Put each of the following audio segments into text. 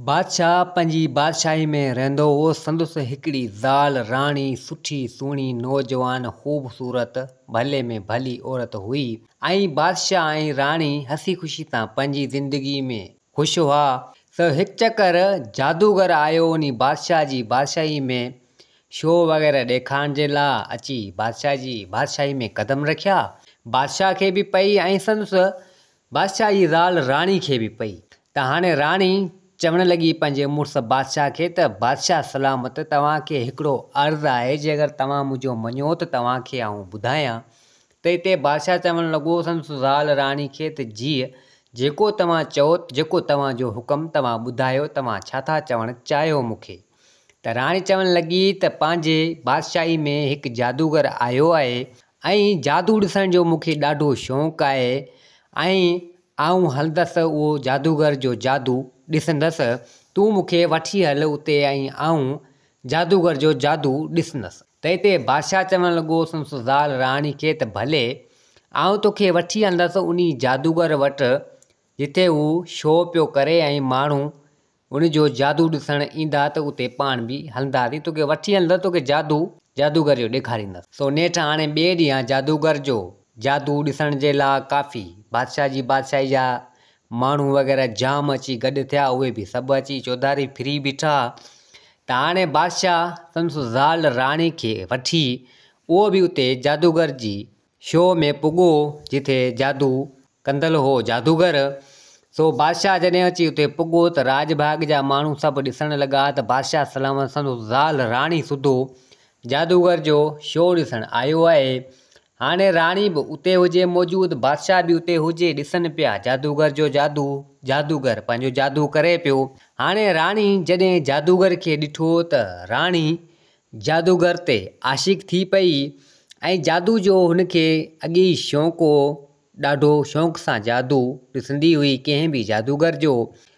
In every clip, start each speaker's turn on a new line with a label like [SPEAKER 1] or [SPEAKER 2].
[SPEAKER 1] بادشاهه پنهنجي بادشاهي ۾ رهندو هو. سندس هڪڙي زال راڻي سٺي سهڻي نوجوان خوبصورت ڀلي ۾ ڀلي عورت هئي ۽ بادشاهه ۽ راڻي هسي خوشي سان پنهنجي زندگي ۾ خوش هئا. سو هڪ چڪر جادوگر آيو انهي بادشاهه جي بادشاهي ۾ شو وغيره ڏيکارڻ جي لاء اچي بادشاهه جي بادشاهي ۾ قدم رکيا. بادشاهه کي به پئي ۽ سندس بادشاهه جي زال راڻي کي به پئي ته هاڻي راڻي چوڻ لڳي پنهنجي مڙس بادشاهه کي ته بادشاهه سلامت توهان کي هڪڙو عرض آهي جي اگر توهان منهنجو مڃو ته توهان کي آئون ٻڌايان ته اتي بادشاهه چوڻ لڳو سندس زال راڻي کي ته جيء جيڪو توهان چئو جيڪو توهان جو حڪم توهان ٻڌايو توهان ڇا ٿا چوڻ چاهيو مون کي ته راڻي چوڻ لڳي ته پنهنجي بادشاهي ۾ هڪ جادوگر آيو آهي ۽ جادو ڏسڻ جو مون کي ڏاڍو شوق آهي ۽ آئون هلندس اهو جادوگر جو جادو ڏسندس، تون مون کي وٺي هل اتي ۽ آئون جادوگر جو جادو ڏسندس. ته اتي بادشاهه چوڻ لڳو سندس زال راڻي کي ته ڀلي آئون توکي وٺي هلندس انهي جادوگر وٽ جتي هو شو پيو ڪري ۽ ماڻهو ان جو جادو ڏسڻ ايندا ته اتي پاڻ به هلنداسين، توکي وٺي هلندس، توکي جادو جادوگر جو ڏيکاريندس. سو نيٺ هاڻي ٻئي ڏينهن جادوگر جو جادو ڏسڻ جي لاء ڪافي بادشاهه جي بادشاهي جا ماڻهو وغيره جام اچي گڏ ٿيا، اهي به سڀ اچي چوڌاري ڦري بيٺا ته هاڻي بادشاهه سندس زال راڻي کي وٺي اهو به اتي جادوگر جي شو ۾ پڳو جتي جادو ڪندل هو جادوگر، سو بادشاهه جڏهن اچي اتي پڳو ته راڄ ڀاڳ جا ماڻهو سڀ ڏسڻ لڳا ته بادشاهه سلامت سندس زال راڻي سڌو جادوگر جو شو ڏسڻ آيو آهي. هاڻي راڻي به اتي هجي موجود، بادشاهه به اتي هجي، ڏسن پيا جادوگر جو جادو، جادوگر پنهنجو جادو ڪري پيو. هاڻي راڻي جڏهن جادوگر کي ڏٺو ته راڻي جادوگر تي عاشق ٿي پئي ۽ جادو جو هن کي اڳي ئي شوق هو، ڏاڍو شوق سان جادو ڏسندي هئي ڪنهن به جادوگر جو،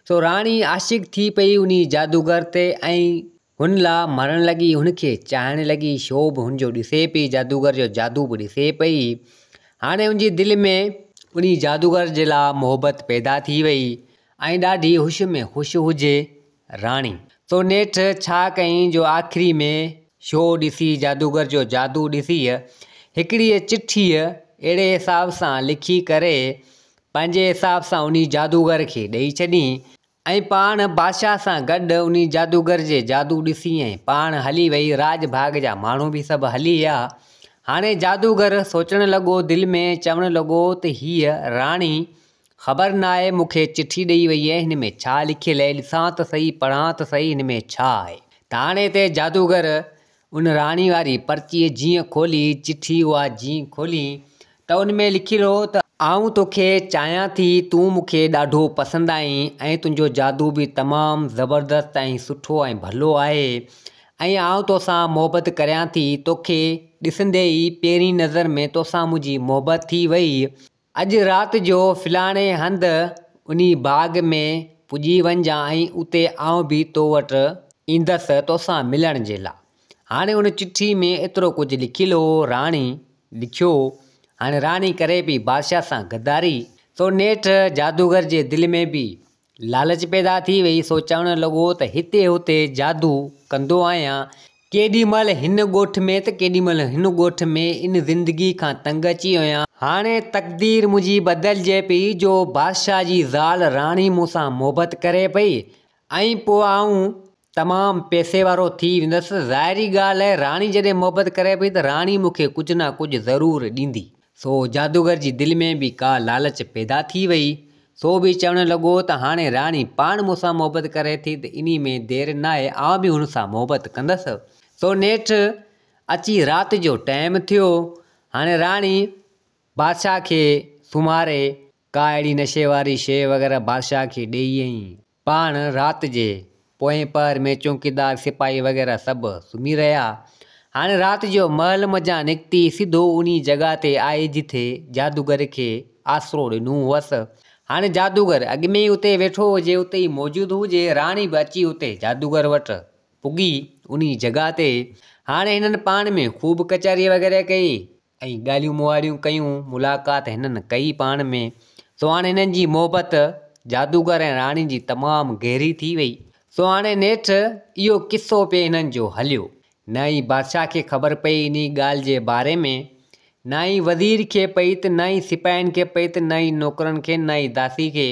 [SPEAKER 1] سو راڻي عاشق ٿي پئي انهي جادوگر تي ۽ هن لا مرڻ لڳي، هن کي چاهڻ لڳي، شو به هن جو ڏسي پئي، جادوگر جو جادو به ڏسي پئي، هاڻي هن جي دل ۾ انهي جادوگر جي لا محبت پيدا ٿي وئي ۽ ڏاڍي هوش ۾ خوش هجي راڻي. سو نيٺ ڇا ڪيائين جو آخري ۾ شو ڏسي، جادوگر جو جادو ڏسي، هڪڙيء چٺيء اهڙي حساب سان لکي ڪري، پنهنجي حساب سان انهي جادوگر کي ڏئي ڇڏين ۽ پاڻ بادشاهه سان گڏ انهي جادوگر جي جادو ڏسي ۽ پاڻ هلي وئي. راڄ ڀاڳ جا ماڻهو به سڀ هلي ويا. هاڻي جادوگر سوچڻ لڳو، دل ۾ چوڻ لڳو ته هيء راڻي خبر ناهي مون کي چٺي ڏئي وئي آهي هن ۾ ڇا لکيل آهي ڏسان ته سهي پڙهان ته سهي هن ۾ ڇا آهي. ته هاڻي هتي جادوگر ان راڻي واري پرچي جيئن کولي چٺي اها جيئن کولي ته ان ۾ لکيل هو ته. آئون توکي چاهيان ٿي تون مون کي ڏاڍو پسند آهين ۽ تنهنجو جادو به تمام زبردست ۽ سٺو ۽ ڀلو آهي ۽ آئون توسان محبت ڪريان ٿي توکي ڏسندي ئي پهرين نظر ۾ توسان منهنجي محبت ٿي وئي اڄ رات جو فلاڻي هنڌ انهي باغ ۾ پڄي وڃجان ۽ اتي آئون به تو وٽ ايندس توسان ملڻ جي لا. هاڻي ان چٺي ۾ ايترو ڪجهه لکيل هو، راڻي لکيو. هاڻي راڻي ڪري پئي بادشاهه سان غداري. سو نيٺ جادوگر جي دل ۾ به لالچ پيدا ٿي وئي، سو چوڻ لڳو ته هتي هتي جادو ڪندو آهيان، ڪيڏي مهل هن ڳوٺ ۾ ته ڪيڏي مهل هن ڳوٺ ۾، ان زندگي کان تنگ اچي ويو آهيان، هاڻي تقدير منهنجي بدلجي پئي جو بادشاهه جي زال راڻي مون سان محبت ڪري پئي ۽ پوء آئون تمام پئسي وارو ٿي ويندس، ظاهري ڳالهه آهي راڻي جڏهن محبت ڪري پئي ته راڻي مون کي ڪجهه نه ڪجهه ضرور ڏيندي. سو جادوگر جي دل ۾ به ڪا لالچ پيدا ٿي وئي، سو به چوڻ لڳو ته هاڻي راڻي پاڻ مون سان محبت ڪري ٿي ته انهي ۾ دير ناهي آئون به هن سان محبت ڪندس. سو نيٺ اچي رات جو ٽائيم ٿيو، هاڻي راڻي بادشاهه کي سمهاري ڪا اهڙي نشي واري شيء وغيره بادشاهه کي ڏيئي ۽ پاڻ رات جي پوئين پهر ۾ چونڪيدار، سپاهي وغيره سڀ سمهي رهيا. هاڻي رات جو محل منجهان نڪتي سڌو انهي جڳهه تي آئي جٿي جادوگر کي آسرو ڏنو هئس. هاڻي جادوگر اڳ ۾ ئي اتي ويٺو هجي، اتي ئي موجود هجي. راڻي به اچي اتي جادوگر وٽ پڳي انهي جڳهه تي. هاڻي هنن پاڻ ۾ خوب ڪچهري وغيره ڪئي. ۽ ڳالهيون مهاڙيون ڪيون، ملاقات هنن ڪئي پاڻ ۾، سو هاڻي هنن جي محبت جادوگر ۽ راڻي جي تمام گهري ٿي وئي. سو هاڻي نيٺ اهو قصو پئي هنن جو هليو. نه ئي بادشاهه کي خبر پئي انهي ڳالهه جي باري ۾، نه ئي وزير کي پئي ته نه ئي سپاهين کي پئي ته نه ئي نوڪرن کي نه ئي داسي کي،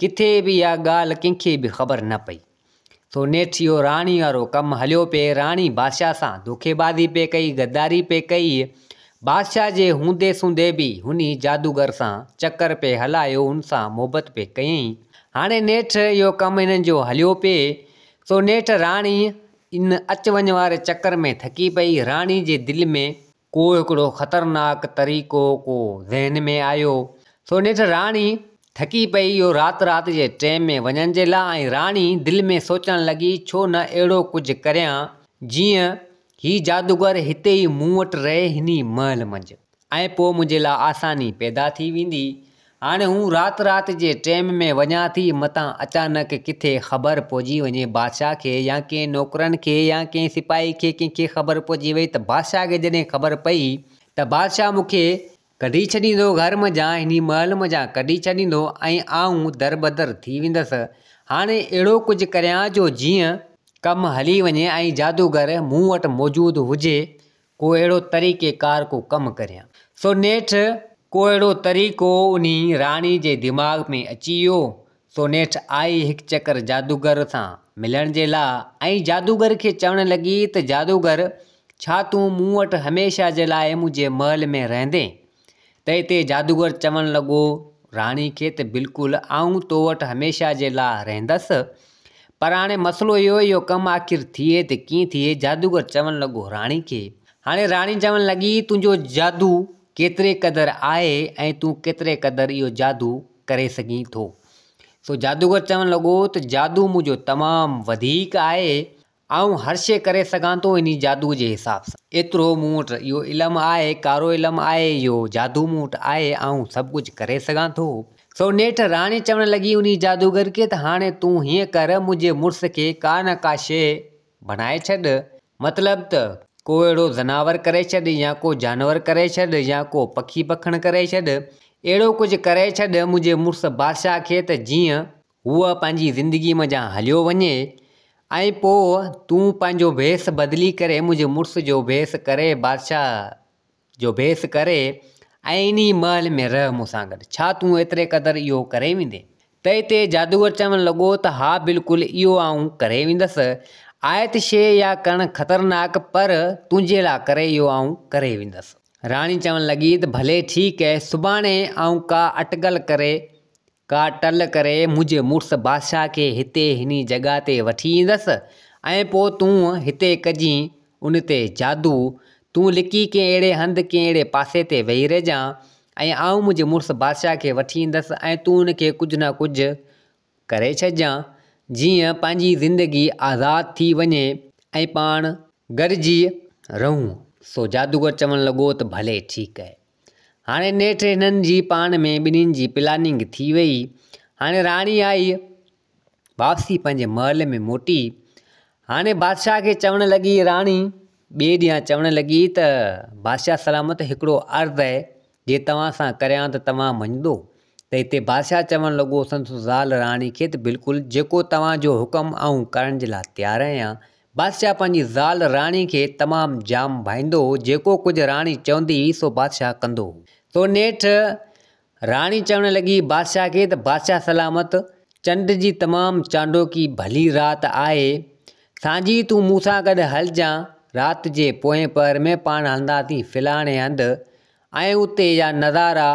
[SPEAKER 1] ڪٿي به اها ڳالهه ڪنهن کي به خبر نه پئي. سو نيٺ اهو راڻي وارو ڪم هليو پئي. راڻي بادشاهه سان دوکيبازي پئي ڪئي، غداري پئي ڪئي. بادشاهه جي هوندي سوندي به هني جادوگر سان چڪر پئي هلايو، هن سان محبت پئي ڪيائين. هاڻي نيٺ اهو ڪم هنن جو هليو پئي. سو نيٺ راڻي ان اچ وڃ واري چڪر ۾ ٿڪي پئي. راڻي جي دل ۾ ڪو هڪڙو خطرناڪ طريقو ڪو ذهن ۾ آيو. سو نيٺ راڻي ٿڪي پئي اهو رات رات جي ٽيم ۾ وڃڻ جي لا ۽ راڻي دل ۾ سوچڻ لڳي ڇو نه اهڙو ڪجهه ڪريان جيئن هي جادوگر هتي ئي مون وٽ رهي هني محل منجهه ۽ پوء منهنجي لا آساني پيدا ٿي ويندي. هاڻي هون رات رات جي ٽيم ۾ وڃان ٿي، متان اچانڪ ڪٿي خبر پئجي وڃي بادشاهه کي يا ڪنهن نوڪرن کي يا ڪنهن سپاهي کي ڪنهن کي خبر پئجي وئي ته بادشاهه کي جڏهن خبر پئي ته بادشاهه مون کي ڪڍي ڇڏيندو گهر منجهان هني محل منجهان ڪڍي ڇڏيندو ۽ آئون دربدر ٿي ويندس. هاڻي اهڙو ڪجهه ڪريان جو جيئن ڪم هلي وڃي ۽ جادوگر مون وٽ موجود هجي ڪو اهڙو طريقي ڪار ڪو ڪم ڪريان. سو نيٺ ڪو اهڙو طريقو انهي راڻي جي دماغ ۾ اچي ويو. سو نيٺ آئي هڪ چڪر جادوگر سان ملڻ جي لا ۽ جادوگر کي چوڻ لڳي ته جادوگر ڇا تون مون وٽ هميشه جي لاء منهنجي محل ۾ رهندين؟ ته اتي جادوگر چوڻ لڳو راڻي کي ته بلڪل آئون تو وٽ هميشه جي لا رهندس. پر هاڻي مسئلو اهو اهو ڪم آخر ٿئي ته ڪيئن ٿئي؟ جادوگر چوڻ لڳو راڻي کي. هاڻي راڻي چوڻ لڳي تنهنجو جادو ڪيتري قدر آهي ۽ تون ڪيتري قدر اهو جادو ڪري سگهين ٿو؟ سو جادوگر چوڻ لڳو ته جادو منهنجو تمام وڌيڪ آهي آئون هر شيء ڪري سگهان ٿو انهي جادوء جي حساب سان. ايترو مون وٽ اهو علم آهي، ڪارو علم آهي، اهو جادو مون وٽ آهي، آئون سڀ ڪجهه ڪري سگهان ٿو. سو نيٺ راڻي چوڻ لڳي انهي جادوگر کي ته هاڻي تون هيئن ڪر، منهنجي مڙس کي ڪا نه ڪا شيء بڻائي ڇڏ، مطلب ته ڪو اهڙو زناور ڪري ڇڏ يا ڪو جانور ڪري ڇڏ يا ڪو پکي پکڻ ڪري ڇڏ، اهڙو ڪجهه ڪري ڇڏ منهنجي مڙس بادشاهه کي ته جيئن هو پنهنجي زندگيء منجهان هليو وڃي ۽ پوء تون پنهنجو ڀيس بدلي ڪري منهنجي مڙس جو ڀيس ڪري بادشاهه جو ڀيس ڪري ۽ انهي محل ۾ رهه مون سان گڏ. ڇا تون ايتري قدر اهو ڪري ويندين؟ ته اتي جادوگر چوڻ لڳو ته ها بلڪل اهو آئون ڪري ويندس. آهي ته شيء اها ڪرڻ خطرناڪ پر تنهنجي لاء ڪري اهو آئون ڪري ويندس. راڻي چوڻ لڳي ته ڀلي ٺيڪ اهي سڀاڻي آئون ڪا اٽڪل ڪري ڪا ٽل ڪري منهنجي مڙس بادشاهه کي هتي هني جڳهه تي وٺي ايندس ۽ پوء تون هتي ڪجين ان تي جادو، تون لڪي ڪنهن اهڙي هنڌ ڪنهن اهڙي پاسي تي ويهي رهجان ۽ آئون منهنجي مڙس بادشاهه کي وٺي ايندس ۽ تون ان کي ڪجهه نه ڪجهه ڪري ڇڏجان جيئن پنهنجي زندگي آزاد ٿي وڃي ۽ پاڻ گڏجي رهون. سو جادوگر چوڻ لڳو ته ڀلي ٺيڪ اهي. هاڻي نيٺ هنن جي پاڻ ۾ ٻنهين جي پلاننگ ٿي وئي. هاڻي راڻي آئي واپسي پنهنجي محل ۾ موٽي. هاڻي بادشاهه کي چوڻ لڳي راڻي ٻئي ڏينهن چوڻ لڳي ته بادشاهه سلامت هڪڙو عرض آهي جي توهان سان ڪريان ته توهان مڃندو ته هتي بادشاهه چوڻ لڳو سندس زال راڻي کي ته بلڪل جيڪو توهان جو حڪم آئون ڪرڻ جي لاء تيار آهيان بادشاهه پنهنجي زال راڻي کي تمام جام ڀائيندو هو، جيڪو ڪجهه راڻي چوندي هئي سو بادشاهه ڪندو هو. سو نيٺ راڻي چوڻ لڳي بادشاهه کي ته بادشاهه سلامت، چنڊ جي تمام چانڊوڪي ڀلي رات آهي، سانجهي تون مون سان گڏ هلجان، رات جي پوئين پهر ۾ پاڻ هلنداسين فلاڻي هنڌ ۽ اتي جا نظارا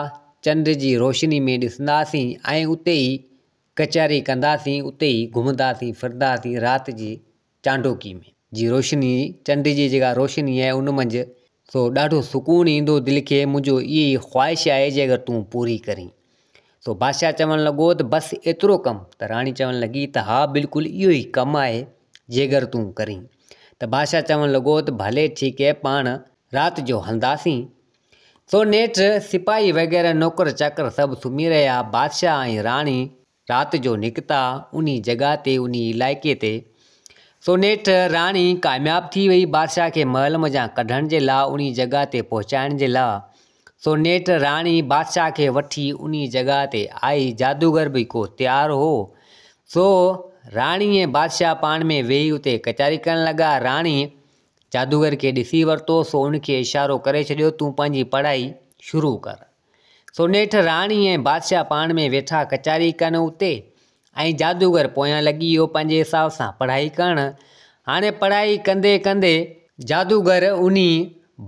[SPEAKER 1] چنڊ جي روشني ۾ ڏسنداسين ۽ اتي ئي ڪچهري ڪنداسين، اتي ئي گهمنداسين ڦرنداسين، رات جي چانڊوڪي ۾ جي روشني، چنڊ جي جيڪا روشني آهي ان منجهه سو ڏاڍو سڪون ايندو دل کي، منهنجو اهي ئي خواهش آهي جي اگر تون پوري ڪرين. سو بادشاهه چوڻ لڳو ته بس ايترو ڪم؟ ته راڻي چوڻ لڳي ته ها بلڪل اهو ئي ڪم آهي جي اگر تون ڪرين. ته بادشاهه چوڻ لڳو ته ڀلي ٺيڪ آهي پاڻ رات جو هلنداسين. سو نيٺ سپاهي وغيره نوڪر چاڪر سڀ سمهي رهيا. بادشاهه ۽ راڻي رات جو نڪتا انهي جڳهه تي انهي علائقي تي. سو نيٺ راڻي ڪامياب ٿي وئي بادشاهه کي محل منجهان ڪڍڻ جي لا انهي جڳهه تي پهچائڻ جي لا. سو نيٺ راڻي بادشاهه کي وٺي انهي جڳهه تي آئي. جادوگر به ڪو تيار هو. سو راڻي ۽ بادشاهه پاڻ ۾ ويهي اتي ڪچهري ڪرڻ لڳا. راڻي جادوگر کي ڏسي ورتو، سو ان کي اشارو ڪري ڇڏيو، تون پنهنجي پڙهائي شروع ڪر. سو نيٺ راڻي ۽ بادشاهه پاڻ ۾ ويٺا ڪچهري ڪن اتي ۽ جادوگر پويان لڳي ويو پنهنجي حساب سان پڙهائي ڪرڻ. هاڻي پڙهائي ڪندي ڪندي جادوگر انهي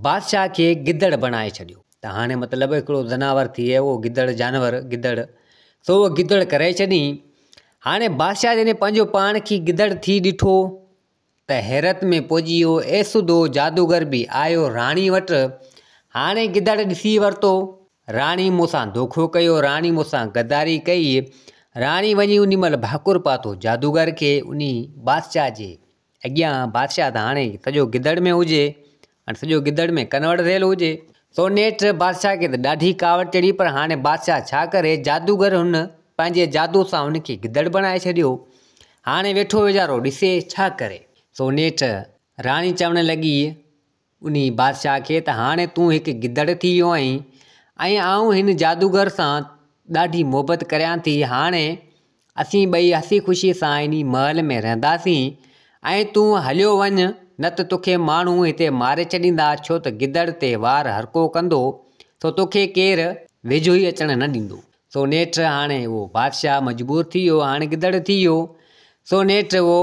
[SPEAKER 1] بادشاهه کي گدڙ بڻائي ڇڏيو. ته هاڻي مطلب هڪڙو زناور ٿئي اهو گدڙ جانور گدڙ سو اهو گدڙ ڪري ڇڏين. هاڻي بادشاهه جڏهن پنهنجو پاڻ کي گدڙ ٿي ڏٺو ته حيرت ۾ پئجي ويو. ايسودو جادوگر به آيو راڻي وٽ. هاڻي گدڙ ڏسي ورتو. راڻي مون سان دوکو ڪيو، راڻي مون سان غداري ڪئي. راڻي وڃي انهي مهل ڀاڪر پاتو جادوگر کي انهي بادشاهه جي اڳيان. بادشاهه ته هاڻي سڄو گدڙ ۾ هجي ۽ سڄو گدڙ ۾ ڪنورٽ ٿيل هجي. سو نيٺ بادشاهه کي ته ڏاڍي ڪاوڙ چڙهي پر هاڻي بادشاهه ڇا ڪري، جادوگر هن پنهنجي جادو سان هن کي گدڙ بڻائي ڇڏيو. هاڻي ويٺو ويچارو ڏسي ڇا ڪري. سو نيٺ راڻي چوڻ لڳي انهي بادشاهه کي ته هاڻي تون هڪ گدڙ ٿي ويو آهين ۽ آئون هن جادوگر سان ڏاڍي محبت ڪريان ٿي، هاڻي اسين ٻئي هسي خوشي سان انهي محل ۾ رهنداسين ۽ تون هليو وڃ نه ته توکي ماڻهو هتي ماري ڇڏيندا ڇو ته گدڙ تي وار هرڪو ڪندو سو توکي ڪير ويجهو ئي اچڻ نه ڏيندو. سو نيٺ هاڻي اهو بادشاهه مجبور ٿي ويو هاڻي گدڙ ٿي ويو سو نيٺ اهو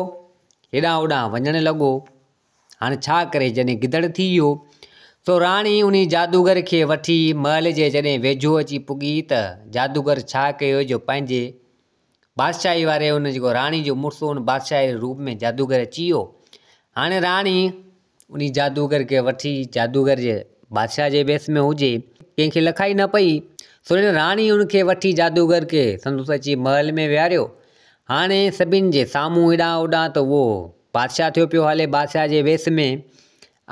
[SPEAKER 1] هيڏانهن هوڏانهن وڃڻ لڳو. هاڻي ڇا ڪري جڏهن گدڙ ٿي ويو سو راڻي انهي جادوگر کي وٺي محل جي جڏهن ويجهو اچي پڳي ته جادوگر ڇا ڪيو جو پنهنجي بادشاهي واري ان جيڪو راڻي جو مڙس هو ان بادشاهي جي روپ ۾ جادوگر اچي ويو. هاڻي راڻي انهي جادوگر کي وٺي جادوگر جي بادشاهه جي ويس ۾ هجي ڪنهن کي لکائي نه پئي سو راڻي ان کي وٺي جادوگر کي سندس اچي محل ۾ ويهاريو. هاڻي سڀن جي سامهون هيڏانهن هوڏانهن ته اهو بادشاهه ٿيو پيو هلي بادشاهه جي ويس ۾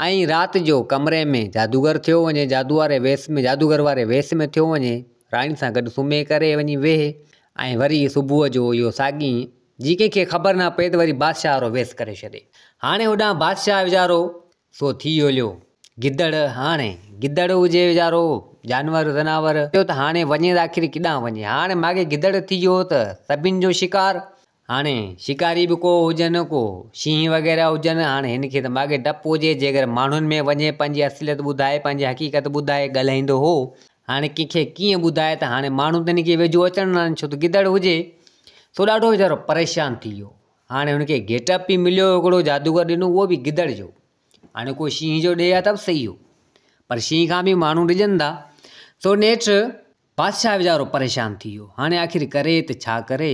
[SPEAKER 1] ۽ رات جو ڪمري ۾ جادوگر ٿيو وڃي جادو واري ويس ۾ جادوگر واري ويس ۾ ٿيو وڃي راڻي سان گڏ سمهي ڪري وڃي ويهي ۽ وري صبح جو اهو ساڳي جي ڪنهن کي خبر نه پئي ته وري بادشاهه وارو ويس ڪري ڇڏي. هاڻي هوڏانهن بادشاهه ويچارو سو ٿي هليو گدڙ هاڻي گدڙ هجي ويچارو جانور زناور چيو ته هاڻي وڃي ته آخر ڪيڏانهن وڃي هاڻي ماڳهين گدڙ ٿي ويو ته سڀن جو شڪار هاڻي شڪاري به ڪو هجن ڪو شينهن وغيره هجن هاڻي هن کي ته ماڳهين ڊپ هجي جيڪر ماڻهن ۾ وڃي پنهنجي اصليت ٻڌائي پنهنجي حقيقت ٻڌائي ڳالهائيندو هو هاڻي ڪنهن کي ڪيئن ٻڌائي ته هاڻي ماڻهو ته هن کي ويجهو اچڻ نه ڏين ڇو ته گدڙ هجي سو ڏاڍو ويچارو پريشان ٿي ويو هاڻي هن کي گيٽ اپ به مليو هڪڙو جادوگر ڏنو اهو به گدڙ جو هاڻي ڪو شينهن جو ڏي ها ته به صحيح هو پر شينهن کان به ماڻهو ڊڄن ٿا سو نيٺ بادشاهه ويچارو پريشان ٿي ويو. هاڻي آخر ڪري ته ڇا ڪري؟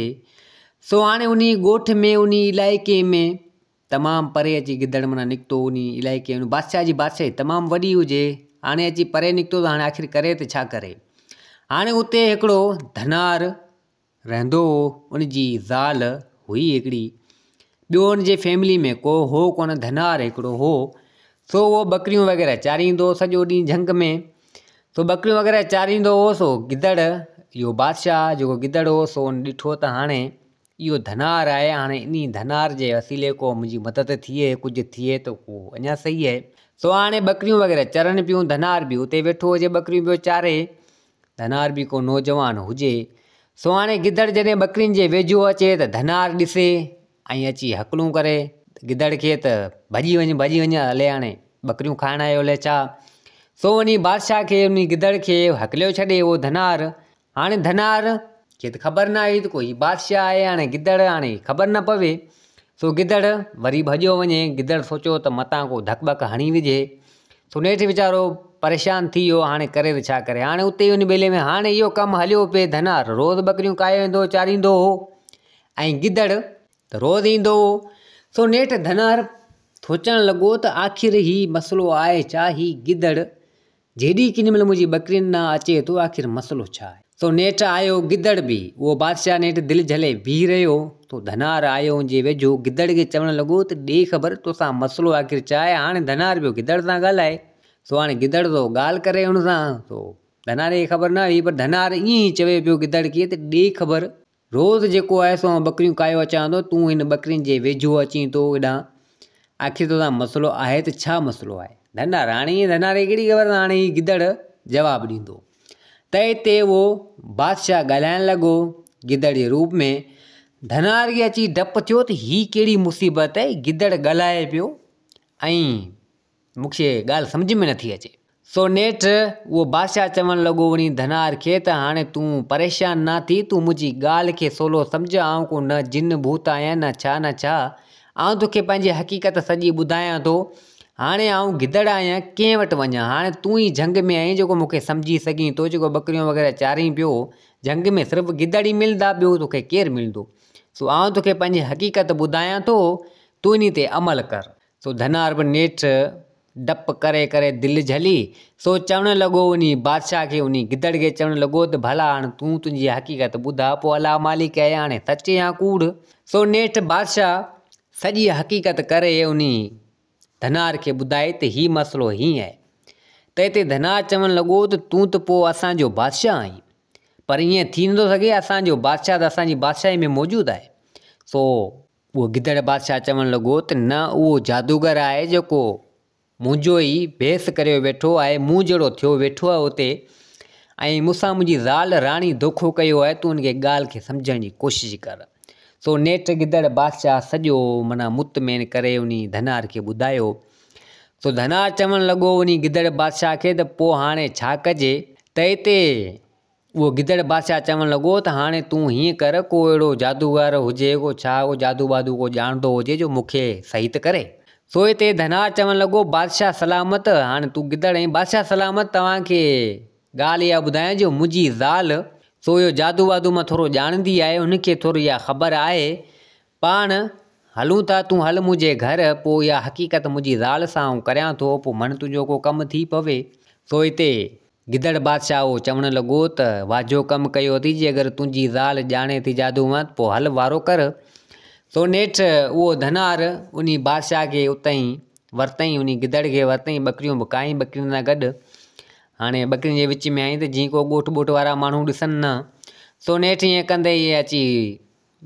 [SPEAKER 1] سو هاڻي انهي ڳوٺ ۾ انهي علائقي ۾ تمام پري اچي گدڙ معنيٰ نڪتو انهي علائقي ۾ بادشاهه جي بادشاهي تمام وڏي هجي هاڻي اچي پري نڪتو ته هاڻي آخر ڪري ته ڇا ڪري؟ هاڻي اتي هڪڙو ڌنار رهندو هو ان جي زال هئي هڪڙي ٻيو ان جي فيملي ۾ ڪو هو ڪونه ڌنار هڪڙو هو سو اهو ٻڪريون وغيره چاريندو هو سڄو ڏينهن جهنگ ۾ سو ٻڪريون وغيره چاريندو هو سو گدڙ اهو بادشاهه جيڪو گدڙ هو سو ان ڏٺو ته هاڻي اهو ڌنار آهي هاڻي انهي ڌنار جي وسيلي ڪو منهنجي مدد ٿئي ڪجهه ٿئي ته ڪو اڃا صحيح آهي سو هاڻي ٻڪريون وغيره چرن پيون ڌنار به اتي ويٺو هجي ٻڪريون پيو چاري ڌنار به ڪو نوجوان هجي سو هاڻي گدڙ جڏهن ٻڪرين جي ويجهو اچي ته ڌنار ڏسي ۽ اچي هڪلون ڪري گدڙ کي ته ڀڄي وڃ ڀڄي وڃ هلي هاڻي ٻڪريون کائڻ آيو الائي ڇا سو وڃي بادشاهه کي انهي گدڙ کي هڪليو ڇڏي اهو ڌنار هاڻي ڌنار کي ته خبر نه آئي ته ڪو هي بادشاهه آهي هاڻي گدڙ هاڻي خبر نه پوي سو گدڙ وري ڀڄيو وڃي گدڙ سوچيو ته متان ڪو ڌڪ ٻڪ هڻي وجهي سو نيٺ ويچارو پريشان ٿي ويو هاڻي ڪري ته ڇا ڪري هاڻي اتي ئي ان ٻيلي ۾ هاڻي اهو ڪم هليو پئي ڌنار روز ٻڪريون ڪاهي ويندو چاريندو هو ۽ گدڙ ته روز ايندو هو، سو نيٺ ڌنار سوچڻ لڳو ته آخر هي مسئلو آهي ڇا؟ هي گدڙ جيڏي ڪيڏي مهل منهنجي ٻڪرين ڏانهن اچي ٿو، آخر مسئلو ڇا آهي؟ سو نيٺ آيو گدڙ به، اهو بادشاهه نيٺ دل جهلي بيهي رهيو، سو ڌنار آيو ان جي ويجهو، گدڙ کي چوڻ لڳو ته ڏي خبر توسان مسئلو آخر ڇا آهي؟ هاڻي ڌنار پيو گدڙ سان ڳالهائي، سو هاڻي گدڙ ٿو ڳالهه ڪري هن سان، سو ڌنار کي خبر نه هئي، پر ڌنار ائين ئي چوي پيو گدڙ کي ته ڏي خبر روز جيڪو آهي سو آئون ٻڪريون ڪاهيو اچان ٿو، تون هن ٻڪرين جي ويجهو اچين ٿو هيڏانهن، آخر توسان مسئلو آهي ته ڇا مسئلو آهي؟ ڌنار، هاڻي ائين ڌنار کي ڪهڙي خبر ته هاڻي هي گدڙ جواب ڏيندو. تنهن تي اهو بادشاهه ڳالهائڻ لڳو گدڙ جي روپ ۾. ڌنار کي اچي ڊپ ٿيو ته هي ڪهڙي مصيبت آهي، گدڙ ڳالهائي پيو ۽ مون کي ڳالهه سمجهه ۾ نٿي اچي. سو نيٺ اهو بادشاهه چوڻ لڳو وڃي ڌنار کي ته هاڻي تون پريشان نه ٿي، تون منهنجي ڳالهه کي سولو سمجهه، آئون ڪو نه جن ڀوت آهيان نه ڇا نه ڇا، آئون توکي پنهنجي حقيقت سڄي ٻڌايان ٿو. هاڻي آئون گدڙ آهيان، ڪنهن وٽ وڃان؟ هاڻي تون ئي جهنگ ۾ آهين جيڪو مون کي سمجهي سگهين ٿو، جيڪو ٻڪريون وغيره چارين پيو، جهنگ ۾ صرف گدڙ ئي ملندا، ٻيو توکي ڪير ملندو؟ سو آئون توکي پنهنجي حقيقت ٻڌايان ٿو، تون انهي تي عمل ڪر. سو ڌنار به نيٺ ڊپ ڪري ڪري دل جهلي، سو چوڻ لڳو انهي بادشاهه کي انهي گدڙ کي چوڻ لڳو ته ڀلا هاڻ تون تنهنجي حقيقت ٻڌاء پوء الله مالڪ آهي هاڻي سچ يا ڪوڙ؟ سو نيٺ بادشاهه سڄي حقيقت ڪري انهي ڌنار کي ٻڌائي ته هي مسئلو هيئن آهي. ته هتي ڌنار چوڻ لڳو ته تون ته پوء اسان جو بادشاهه آهين پر ائين ٿي نٿو سگهي اسان جو بادشاهه ته اسان جي بادشاهي ۾ موجود آهي. سو اهو گدڙ بادشاهه چوڻ لڳو ته نه اهو جادوگر آهي جيڪو منهنجو ئي ڀيس ڪريو ويٺو آهي، مون جهڙو ٿيو ويٺو آهي اتي ۽ مون سان منهنجي زال راڻي دوکو ڪيو آهي، تون ان کي ڳالهه کي سمجهڻ جي ڪوشش ڪر. سو نيٺ گدڙ بادشاهه سڄو معنيٰ مطمئن ڪري انهي ڌنار کي ٻڌايو. سو ڌنار چوڻ لڳو انهي گدڙ بادشاهه کي ته پوء هاڻي ڇا ڪجي؟ ته اتي اهو گدڙ بادشاهه چوڻ لڳو ته هاڻي تون هيئن ڪر، ڪو اهڙو جادوگر هجي، ڪو ڇا، ڪو جادو بادو ڪو ڄاڻندو هجي جو مون کي صحيح ته ڪري. سو هتي ڌنار چوڻ لڳو، بادشاهه سلامت، هاڻي تون گدڙ آهين، بادشاهه سلامت توهان کي ڳالهه اها ٻڌايان جو منهنجي زال سو اهو جادو وادو مان ٿورو ڄاڻندي آهي، هن کي ٿوري اها خبر آهي، پاڻ هلون ٿا، تون هل منهنجي گهر، پوء اها حقيقت منهنجي زال سان آئون ڪريان ٿو، پوء من تنهنجو ڪو ڪم ٿي پوي. سو هتي گدڙ بادشاهه اهو چوڻ لڳو ته واجهو ڪم ڪيو اٿئي، جي اگر تنهنجي زال ڄاڻي ٿي جادو مان ته پوء هل وارو ڪر. سو نيٺ اهو ڌنار انهي بادشاهه کي اتئين ورتئين، انهي گدڙ کي ورتئين، ٻڪريون به ڪاهين ٻڪرين سان گڏ. هاڻي ٻڪرين جي وچ ۾ آئين ته جيئن ڪو ڳوٺ ٻوٺ وارا ماڻهو ڏسن نه. سو نيٺ ائين ڪندي اهي اچي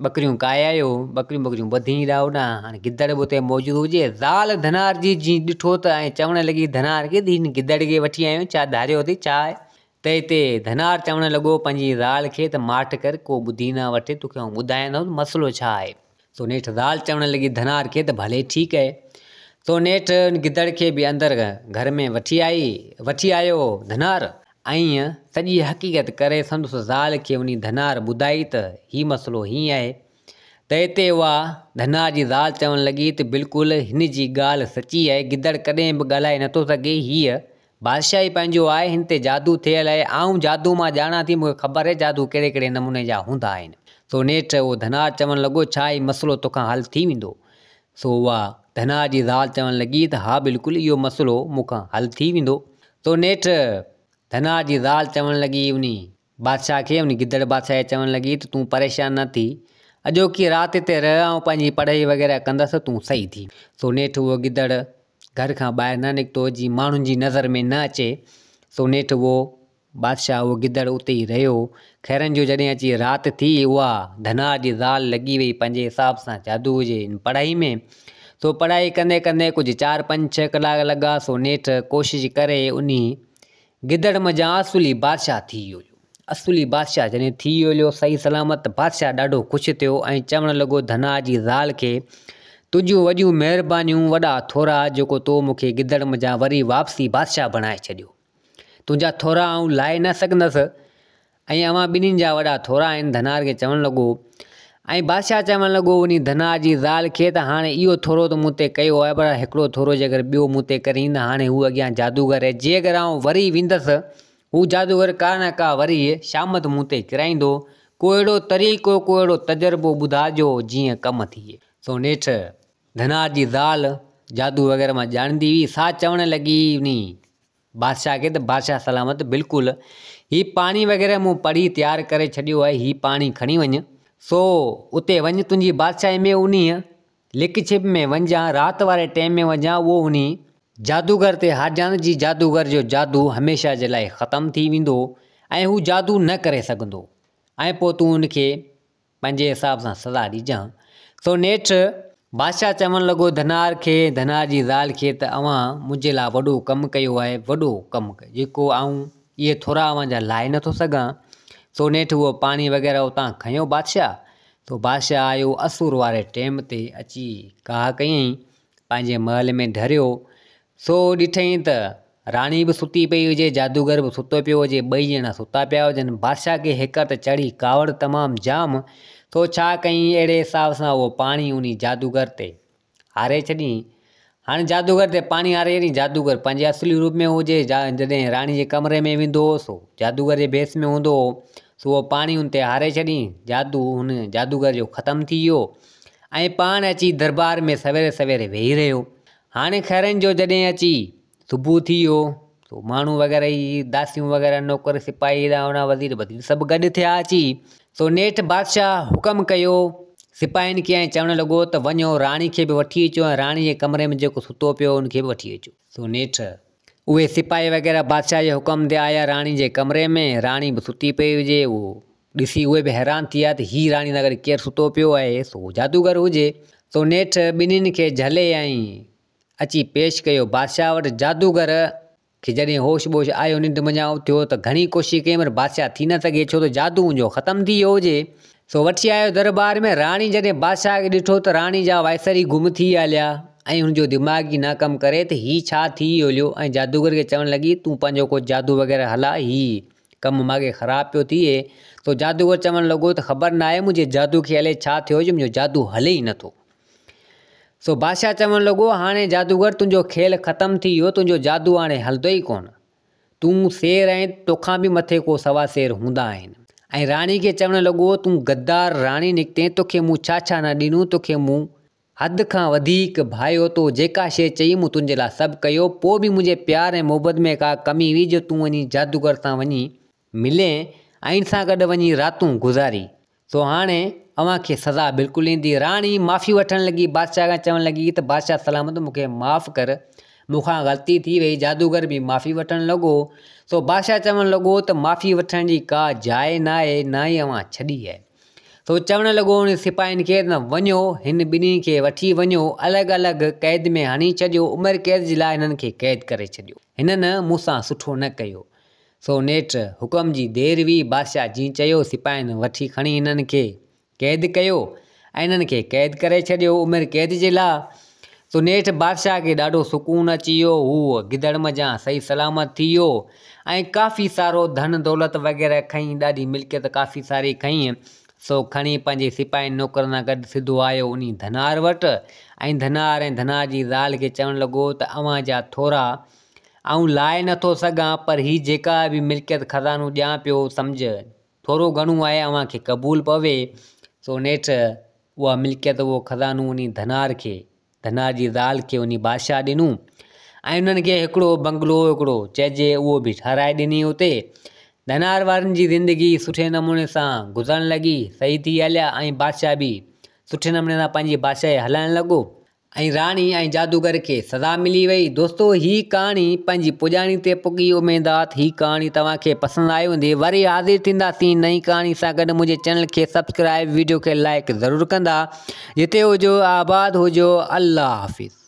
[SPEAKER 1] ٻڪريون ڪاهي آيو، ٻڪريون ٻڪريون ٻڌي ايڏا هوڏا، هاڻي گدڙ به اتي موجود هجي. زال ڌنار جي جيئن ڏٺو ته ۽ چوڻ لڳي ڌنار کي ته هن گدڙ کي وٺي آيو آهين، ڇا ڌاريو اٿئي ڇا آهي؟ ته هتي ڌنار چوڻ لڳو پنهنجي زال کي ته ماٺ ڪر، ڪو ٻڌي نه وٺي، توکي آئون ٻڌايان ٿو ته مسئلو ڇا آهي. سو نيٺ زال چوڻ لڳي ڌنار کي ته ڀلي ٺيڪ آهي. سو نيٺ ان گدڙ کي به اندر گهر ۾ وٺي آئي، وٺي آيو ڌنار. ائين سڄي حقيقت ڪري سندس زال کي انهي ڌنار ٻڌائي ته هي مسئلو هيئن آهي ته اتي اها ڌنار جي زال چوڻ لڳي ته بلڪل هن جي ڳالهه سچي آهي گدڙ ڪڏهن به ڳالهائي نٿو سگهي هيء بادشاهه ئي پنهنجو آهي هن تي جادو ٿيل آهي آئون جادو مان ڄاڻان ٿي مون کي خبر آهي جادو ڪهڙي ڪهڙي نموني جا هوندا آهن سو نيٺ اهو ڌنار چوڻ لڳو ڇا هي مسئلو توکان حل ٿي ويندو سو اها ڌنار جي زال چوڻ لڳي ته ها بلڪل اهو مسئلو مون کان حل ٿي ويندو سو نيٺ ڌنار جي زال چوڻ لڳي انهي بادشاهه کي، انهي گدڙ بادشاهه کي چوڻ لڳي ته تون پريشان نه ٿي، اڄوڪي رات هتي رهه، آئون پنهنجي پڙهائي وغيره ڪندس، تون صحيح ٿي. سو نيٺ اهو گدڙ گهر کان ٻاهر نه نڪتو، جيئن ماڻهن جي نظر ۾ نه اچي. سو نيٺ اهو بادشاهه اهو گدڙ اتي ئي رهيو. خيرن جو جڏهن اچي رات ٿي، اها ڌنار جي زال لڳي وئي پنهنجي حساب سان جادوء جي ان پڙهائي ۾. سو پڙهائي ڪندي ڪندي ڪجهه چار پنج ڇهه ڪلاڪ لڳا، سو نيٺ ڪوشش ڪري انهي گدڙ منجهان اصلي بادشاهه ٿي ويو. اصلي بادشاهه جڏهن ٿي ويو صحيح سلامت ته بادشاهه ڏاڍو خوش ٿيو ۽ چوڻ لڳو ڌنار جي زال کي، تنهنجون وڏيون مهربانيون، وڏا ٿورا، جيڪو تو مون کي گدڙ منجهان وري واپسي بادشاهه بڻائي ڇڏيو. تنهنجا ٿورا آئون لاهي نه سگهندس ۽ اوهان ٻنهين جا وڏا ٿورا آهن ڌنار کي چوڻ لڳو ۽ بادشاهه چوڻ لڳو انهي ڌنار جي زال کي ته هاڻي اهو ٿورو ته مون تي ڪيو آهي پر هڪڙو ٿورو جيڪر ٻيو مون تي ڪرين ته هاڻي هو اڳيان جادوگر آهي جي اگر آئون وري ويندس هو جادوگر ڪا نه ڪا وري شامت مون تي ڪرائيندو ڪو اهڙو طريقو ڪو اهڙو تجربو ٻڌاء جو جيئن ڪم ٿئي سو نيٺ ڌنار جي زال جادو وغيره مان ڄاڻندي هئي، سا چوڻ لڳي انهي بادشاهه کي ته بادشاهه سلامت بلڪل هي پاڻي وغيره مون پڙهي تيار ڪري ڇڏيو آهي، هي پاڻي کڻي وڃ، سو اتي وڃ تنهنجي بادشاهي ۾ انهيء لڪ ڇپ ۾ وڃجان، رات واري ٽيم ۾ وڃجان، اهو انهي جادوگر تي هارجان جي جادوگر جو جادو هميشه جي لاء ختم ٿي ويندو ۽ هو جادو نه ڪري سگهندو ۽ پوء تون ان کي پنهنجي حساب سان سزا ڏجان. سو نيٺ بادشاهه چوڻ لڳو ڌنار کي، ڌنار جي زال کي ته اوهان منهنجي لاء وڏو ڪم ڪيو آهي، وڏو ڪم، جيڪو آئون اهي ٿورا اوهان جا لاهي نٿو سگهان. سو نيٺ اهو پاڻي وغيره اتان کنيو بادشاهه. سو بادشاهه آيو اسور واري ٽيم تي اچي ڪاهه ڪيائين، پنهنجي محل ۾ ڍريو، سو ڏٺائين ته راڻي به ستي پئي هجي، جادوگر به ستو پيو هجي، ٻئي ڄڻا ستا پيا هجن. بادشاهه کي هيڪر ته چڙهي ڪاوڙ تمام جام، سو ڇا ڪيائين اهڙي حساب سان اهو پاڻي انهي جادوگر تي هاري ڇڏيائين. هاڻي جادوگر تي پاڻي هاري ڇڏيائين، جادوگر پنهنجي اصلي روپ ۾ هجي، جڏهن راڻي جي ڪمري ۾ ويندو هو سو جادوگر جي ڀيس ۾ هوندو هو، سو اهو پاڻي ان تي هاري ڇڏيائين، جادو هن جادوگر جو ختم ٿي ويو ۽ پاڻ اچي دربار ۾ سويري سويري ويهي رهيو. هاڻي خيرن جو جڏهن اچي صبح ٿي ويو سو ماڻهو وغيره هي داسيون وغيره نوڪر سپاهي هيڏانهن هوڏانهن وزير وزير سڀ گڏ ٿيا اچي سو نيٺ بادشاهه حڪم ڪيو سپاهين کي ۽ چوڻ لڳو ته وڃو راڻي کي به وٺي اچو ۽ راڻي جي ڪمري ۾ جيڪو ستو پيو ان کي به وٺي اچو. سو نيٺ اهي سپاهي وغيره بادشاهه جي حڪم تي آيا راڻي جي ڪمري ۾ راڻي به ستي پئي هجي اهو ڏسي اهي به حيران ٿي ويا ته هي راڻي سان گڏ ڪير ستو پيو آهي سو جادوگر هجي سو نيٺ ٻنهين کي جهلي ۽ اچي پيش ڪيو بادشاهه وٽ. جادوگر کي جڏهن هوش ٻوش آيو ننڊ منجهان اٿيو ته گهڻي ڪوشش ڪيائين پر بادشاهه ٿي نه سگهي ڇو ته جادو ان جو ختم ٿي ويو هجي. سو وٺي آيو درٻار ۾. راڻي جڏهن بادشاهه کي ڏٺو ته راڻي جا وائسر ئي گم ٿي هليا ۽ هن جو دماغ ئي نه ڪم ڪري ته هي ڇا ٿي هليو ۽ جادوگر کي چوڻ لڳي تون پنهنجو ڪو جادو وغيره هلاء هي ڪم ماڳهين خراب پيو ٿئي. سو جادوگر چوڻ لڳو ته خبر ناهي منهنجي جادو کي الائي ڇا ٿيو جو منهنجو جادو هلي ئي نٿو. سو بادشاهه چوڻ لڳو، هاڻي جادوگر تنهنجو کيل ختم ٿي ويو، تنهنجو جادو هاڻي هلندو ئي ڪونه. تون سير آهين، توکان به مٿي ڪو سوا سير هوندا آهن. ۽ راڻي کي چوڻ لڳو، تون غدار راڻي نڪتين، توکي مون ڇا ڇا نه ڏنو، توکي مون حد کان وڌيڪ ڀايو، تو جيڪا شيء چئي مون تنهنجي لاء سڀ ڪيو، پوء به منهنجي پيار ۽ محبت ۾ ڪا ڪمي هئي جو تون وڃي جادوگر سان وڃي ملين ۽ ان سان گڏ وڃي راتون گذاري. سو هاڻي اوهان کي سزا بلڪل ايندي. راڻي معافي وٺڻ لڳي، بادشاهه کان چوڻ لڳي ته بادشاهه سلامت مون کي معاف ڪر، مون کان غلطي ٿي وئي. جادوگر به معافي وٺڻ لڳو. سو بادشاهه چوڻ لڳو ته معافي وٺڻ جي ڪا جاء ناهي، نه ئي اوهان ڇڏي آهي. سو چوڻ لڳو انهن سپاهين کي ته وڃو هن ٻنهي کي وٺي وڃو، الڳ الڳ قيد ۾ هڻي ڇڏيو، عمر قيد جي لاء هنن کي قيد ڪري ڇڏيو. هنن مون سان سٺو نه ڪيو. سو نيٺ حڪم جي دير هئي، بادشاهه جيئن چيو، سپاهين وٺي کڻي هنن کي قيد ڪيو ۽ هنن کي قيد ڪري ڇڏيو عمر قيد جي لاء. سو نيٺ بادشاهه کي ڏاڍو سڪون اچي ويو، هو گدڙ منجهان صحيح سلامت ٿي ويو ۽ ڪافي سارو ڌن دولت وغيره کنئي، ڏاڍي ملڪيت ڪافي ساري کنئي، سو کڻي پنهنجي سپاهين نوڪرن سان گڏ سڌو آيو انهي ڌنار وٽ ۽ ڌنار ۽ ڌنار جي زال کي چوڻ لڳو ته اوهان جا ٿورا آئون لاهي نه ٿو سگهان پر هي جيڪا به ملڪيت خزانو ڏيان پيو سمجهه ٿورو گهڻو آهي اوهان کي قبول پوي سو نيٺ اها ملڪيت اهو خزانو انهي ڌنار کي ڌنار جي زال کي انهي بادشاهه ڏنو ۽ انهن کي هڪڙو بنگلو هڪڙو چئجي اهو به ٺهرائي ڏني اتي ڌنار وارن جي زندگي سٺي نموني سان گذرڻ لڳي صحيح ٿي هليا ۽ بادشاهه به سٺي نموني سان پنهنجي بادشاهي هلائڻ لڳو. ۽ راڻي ۽ جادوگر کي سزا ملي وئي. دوستو هي ڪهاڻي پنهنجي پڄاڻي تي پڳي اميد آ ته هي ڪهاڻي توهان کي پسند آئي هوندي وري حاضر ٿينداسين نئين ڪهاڻي سان گڏ منهنجي چينل کي سبسڪرائب ويڊيو کي لائيڪ ضرور ڪندا جتي هجو آباد هجو الله حافظ.